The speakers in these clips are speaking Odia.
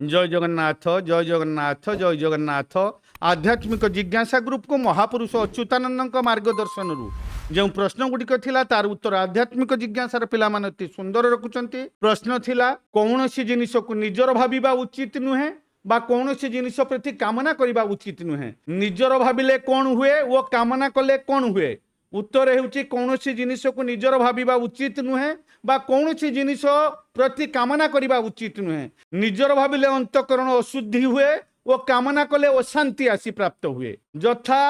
ଜୟ ଜଗନ୍ନାଥ, ଜୟ ଜଗନ୍ନାଥ, ଜୟ ଜଗନ୍ନାଥ। ଆଧ୍ୟାତ୍ମିକ ଜିଜ୍ଞାସା ଗ୍ରୁପକୁ ମହାପୁରୁଷ ଅଚ୍ୟୁତାନନ୍ଦଙ୍କ ମାର୍ଗଦର୍ଶନରୁ ଯେଉଁ ପ୍ରଶ୍ନ ଗୁଡ଼ିକ ଥିଲା, ତାର ଉତ୍ତର ଆଧ୍ୟାତ୍ମିକ ଜିଜ୍ଞାସାର ପିଲାମାନେ ଅତି ସୁନ୍ଦର ରଖୁଛନ୍ତି। ପ୍ରଶ୍ନ ଥିଲା, କୌଣସି ଜିନିଷକୁ ନିଜର ଭାବିବା ଉଚିତ ନୁହେଁ ବା କୌଣସି ଜିନିଷ ପ୍ରତି କାମନା କରିବା ଉଚିତ ନୁହେଁ। ନିଜର ଭାବିଲେ କ'ଣ ହୁଏ ଓ କାମନା କଲେ କ'ଣ ହୁଏ? ଉତ୍ତର ହେଉଛି, କୌଣସି ଜିନିଷକୁ ନିଜର ଭାବିବା ଉଚିତ ନୁହେଁ ବା କୌଣସି ଜିନିଷ ପ୍ରତି କାମନା କରିବା ଉଚିତ ନୁହେଁ। ନିଜର ଭାବିଲେ ଅନ୍ତଃକରଣ ଅଶୁଦ୍ଧି ହୁଏ ଓ କାମନା କଲେ ଅଶାନ୍ତି ଆସି ପ୍ରାପ୍ତ ହୁଏ। ଯଥା,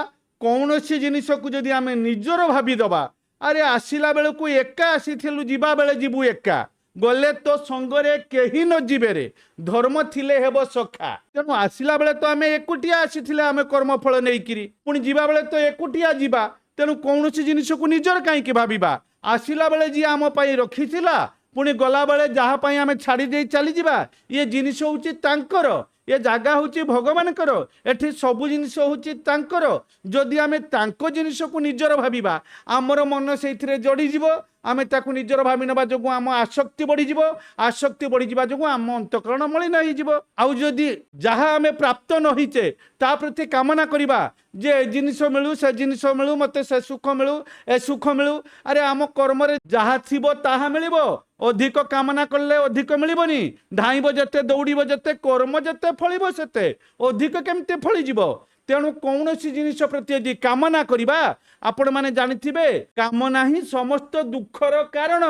କୌଣସି ଜିନିଷକୁ ଯଦି ଆମେ ନିଜର ଭାବିଦେବା, ଆରେ ଆସିଲା ବେଳକୁ ଏକା ଆସିଥିଲୁ, ଯିବା ବେଳେ ଯିବୁ ଏକା, ଗଲେ ତୋ ସଙ୍ଗରେ କେହି ନ ଯିବେରେ, ଧର୍ମ ଥିଲେ ହେବ ସଖା। ତେଣୁ ଆସିଲା ବେଳେ ତ ଆମେ ଏକୁଟିଆ ଆସିଥିଲେ, ଆମେ କର୍ମଫଳ ନେଇକିରି ପୁଣି ଯିବା ବେଳେ ତ ଏକୁଟିଆ ଯିବା। ତେଣୁ କୌଣସି ଜିନିଷକୁ ନିଜର କାହିଁକି ଭାବିବା? ଆସିଲା ବେଳେ ଯିଏ ଆମ ପାଇଁ ରଖିଥିଲା, ପୁଣି ଗଲାବେଳେ ଯାହା ପାଇଁ ଆମେ ଛାଡ଼ି ଦେଇ ଚାଲିଯିବା, ଇଏ ଜିନିଷ ହେଉଛି ତାଙ୍କର, ଏ ଜାଗା ହେଉଛି ଭଗବାନଙ୍କର, ଏଠି ସବୁ ଜିନିଷ ହେଉଛି ତାଙ୍କର। ଯଦି ଆମେ ତାଙ୍କ ଜିନିଷକୁ ନିଜର ଭାବିବା, ଆମର ମନ ସେଇଥିରେ ଜଡ଼ିଯିବ। ଆମେ ତାକୁ ନିଜର ଭାବି ନେବା ଯୋଗୁଁ ଆମ ଆସକ୍ତି ବଢ଼ିଯିବ। ଆସକ୍ତି ବଢ଼ିଯିବା ଯୋଗୁଁ ଆମ ଅନ୍ତଃକରଣ ମଳିନ ହେଇଯିବ। ଆଉ ଯଦି ଯାହା ଆମେ ପ୍ରାପ୍ତ ନ ହେଇଛେ, ତା ପ୍ରତି କାମନା କରିବା ଯେ ଏ ଜିନିଷ ମିଳୁ, ସେ ଜିନିଷ ମିଳୁ, ମୋତେ ସେ ସୁଖ ମିଳୁ, ଏ ସୁଖ ମିଳୁ, ଆରେ ଆମ କର୍ମରେ ଯାହା ଥିବ ତାହା ମିଳିବ। ଅଧିକ କାମନା କଲେ ଅଧିକ ମିଳିବନି। ଧାଇଁବ ଯେତେ, ଦୌଡ଼ିବ ଯେତେ, କର୍ମ ଯେତେ ଫଳିବ ସେତେ। ଅଧିକ କେମିତି ଫଳିଯିବ? ତେଣୁ କୌଣସି ଜିନିଷ ପ୍ରତି ଯଦି କାମନା କରିବା, ଆପଣମାନେ ଜାଣିଥିବେ, କାମନା ହିଁ ସମସ୍ତ ଦୁଃଖର କାରଣ।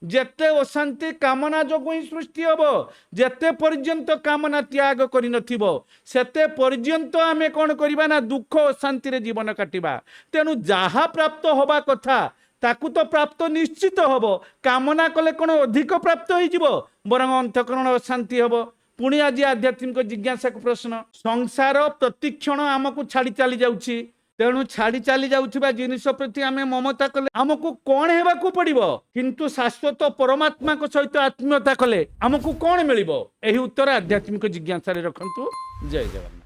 ଯେତେ ଅଶାନ୍ତି କାମନା ଯୋଗୁଁ ହିଁ ସୃଷ୍ଟି ହେବ। ଯେତେ ପର୍ଯ୍ୟନ୍ତ କାମନା ତ୍ୟାଗ କରିନଥିବ, ସେତେ ପର୍ଯ୍ୟନ୍ତ ଆମେ କ'ଣ କରିବା ନା ଦୁଃଖ ଅଶାନ୍ତିରେ ଜୀବନ କାଟିବା। ତେଣୁ ଯାହା ପ୍ରାପ୍ତ ହବା କଥା, ତାକୁ ତ ପ୍ରାପ୍ତ ନିଶ୍ଚିତ ହବ। କାମନା କଲେ କ'ଣ ଅଧିକ ପ୍ରାପ୍ତ ହେଇଯିବ? ବରଂ ଅନ୍ତଃକରଣ ଅଶାନ୍ତି ହେବ। ପୁଣି ଆଜି ଆଧ୍ୟାତ୍ମିକ ଜିଜ୍ଞାସାକୁ ପ୍ରଶ୍ନ, ସଂସାର ପ୍ରତିକ୍ଷଣ ଆମକୁ ଛାଡ଼ି ଚାଲି ଯାଉଛି। ତେଣୁ ଛାଡ଼ି ଚାଲି ଯାଉଥିବା ଜିନିଷ ପ୍ରତି ଆମେ ମମତା କଲେ ଆମକୁ କ'ଣ ହେବାକୁ ପଡ଼ିବ? କିନ୍ତୁ ଶାଶ୍ୱତ ପରମାତ୍ମାଙ୍କ ସହିତ ଆତ୍ମୀୟତା କଲେ ଆମକୁ କ'ଣ ମିଳିବ? ଏହି ଉତ୍ତର ଆଧ୍ୟାତ୍ମିକ ଜିଜ୍ଞାସାରେ ରଖନ୍ତୁ। ଜୟ ଜଗନ୍ନାଥ।